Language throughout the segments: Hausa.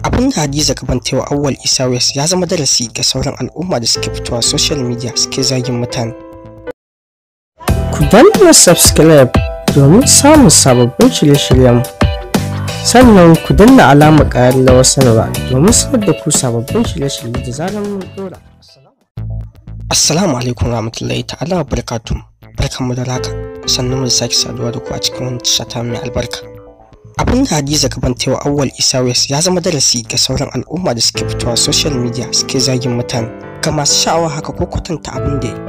Abin da Hadiza Gabon ta yi wa Auwal Isa West ya zama darasi ga sauran al'umma da suke fitowa social media suke zagin mutane. Ku danna subscribe domin samun sababbin shirye-shiryenmu. Sannan ku danna alamar ƙararrawar sanarwa domin sanar da ku sababbin shirye-shirye da zarar mun ɗora. Assalamu alaikum warahmatullahi ta'ala wa barakatuh. Barkanmu da raka. Sannan mu sake saduwa da ku a cikin wani tasha mai albarka. Abin da Hadiza Gabon ta yi wa Auwal Isa West ya zama darasi ga sauran al'umma da suke fitowa social media suke zagin mutane. Ga masu sha'awa haka ko kwatanta abin da ya yi.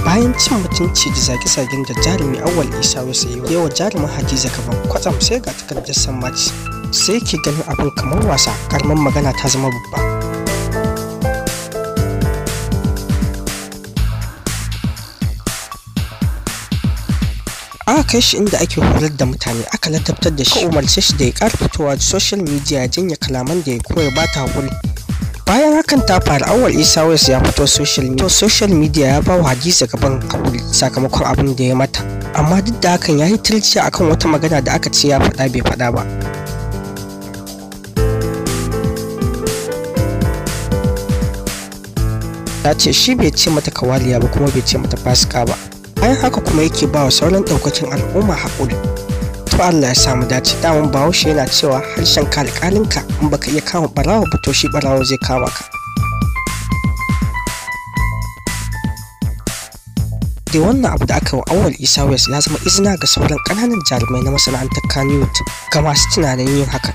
Bayan cin mutunci da zage-zagen da jarumi Auwal Isa West ya yi wa jarumin Hadiza Gabon, kwatsam sai ga takardar sammaci. Sai ke ganin abin kamar wasa, karamin magana ta zama babba. Aka kai shi inda ake horar da mutane, aka ladabtar da shi, aka umarce shi da ya ƙara fitowa social media ya janye kalaman da ya koya ba ta haƙuri. Bayan hakan ta faru, Auwal Isa West ya fito social media ya ba wa Hadiza Gabon haƙuri sakamakon abin da ya mata. Amma duk da hakan ya yi tirjiya akan wata magana da aka ce ya faɗa bai faɗa ba. Ya ce shi bai ce mata kawaliya ba kuma bai ce mata fasika ba. Bayan haka kuma yake ba wa sauran ɗaukacin al'umma haƙuri. To Allah ya samu dace, daman Bahaushe yana cewa harshen ka alƙalinka, in baka iya kama ɓarawo ba to shi ɓarawo zai kama ka. Dai wannan abu da aka yi wa Auwal Isa West ya zama izina ga sauran ƙananan jarumai na masana'antar Kannywood ga masu tunanin yin hakan.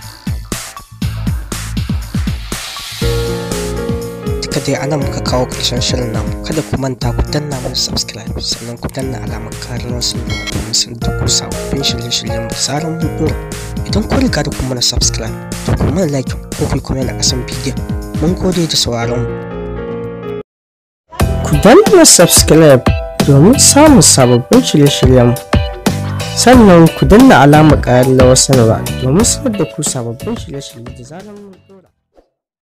Duka dai anan muka kawo ƙarshen shirin namu. Kada ku manta ku danna mana subscribe sannan ku danna alamar ƙararrawar sanarwa domin sanar da ku sababbin shirye-shiryen mu zarar mun ɗora. Idan kun riga da kun mana subscribe, to ku mana like ko ku comment a ƙasan bidiyon. Mun gode da sauraron mu. Ku danna subscribe domin samun sababbin shirye-shiryenmu. Sannan ku danna alamar ƙararrawar sanarwa domin sanar da ku sababbin shirye-shirye da zarar mun ɗora.